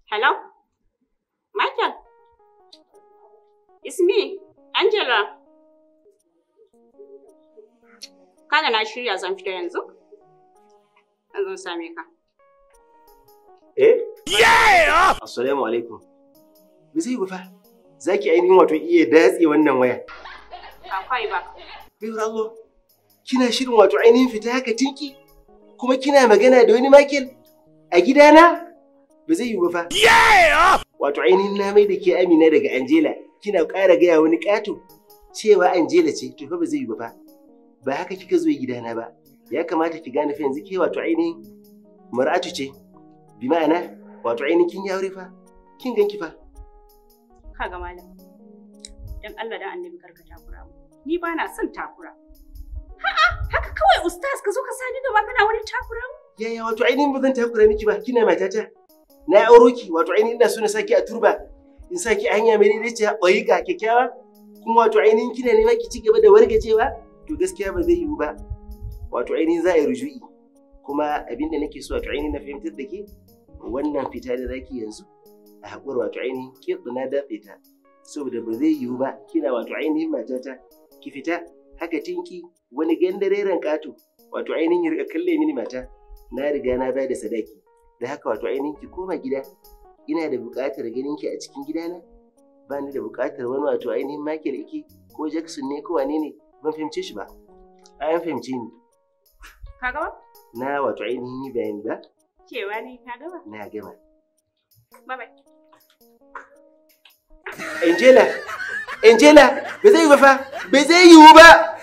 Hello? Michael? It's me, Angela. Kaga na shirya zan fita yanzu? Zan zo same ka. Eh? Yeah! Assalamu alaikum. Ba zai yi ba fa. Za ki ainihin wato iya datse wannan waya. Akwai ba. Baiwar Allah, kina shirin wato ainihin fita haka tinki? Kuma kina magana da wani Michael a gidana? Ba zai yi ba fa. Yeah! Wato ainihin na mai da ke Amina daga Angela. Kina ƙara gaya wani ƙato cewa Angela ce, to fa ba zai yi ba fa. Ba haka kika zo gidana ba. Ya kamata ki gane fa yanzu ke wato ainihin mar'atu ce. Bi ma'ana wato ainihin kin yi aure fa. Kin ganki fa. Kaga malam. Dan Allah dan Annabi karka takura mu. Ni ba na son takura. Ha'a, haka kawai ustaz ka zo ka sani gaba kana wani takura mu. Yaya wato ainihin ba zan takura miki ba, kina matata. Na auro ki wato ainihin ina so na saki a turba. In saki a hanya mai daidaiciya, ƙwayika kyakkyawa. Kuma wato ainihin kina nema ki ci gaba da wargajewa, to gaskiya ba zai yiwu ba. Wato ainihin za a yi ruju'i. Kuma abin da nake so wato ainihin na fahimtar da ke, wannan fita da zaki yanzu a haƙura wato ainihin kitso na datse ta. Saboda ba zai yiwu ba kina wato ainihin matata ki fita haka tinki wani gandareren ƙato wato ainihin ya riƙa kalle mini mata. Na riga na bayar da sadaki. Da haka wato ainihin ki koma gida. Ina da buƙatar ganin ki a cikin gidana. Ba ni da buƙatar wani wato ainihin Michael Ike ko Jackson ne ko wane ne, ban fahimce shi ba. Ai an fahimce ni. Ka gama? Na wato ainihin yi bayani ba? Cewa ne ka gama? Na gama. Bye bye. Angela, Angela, ba zai yiwu ba fa, ba zai yiwu ba.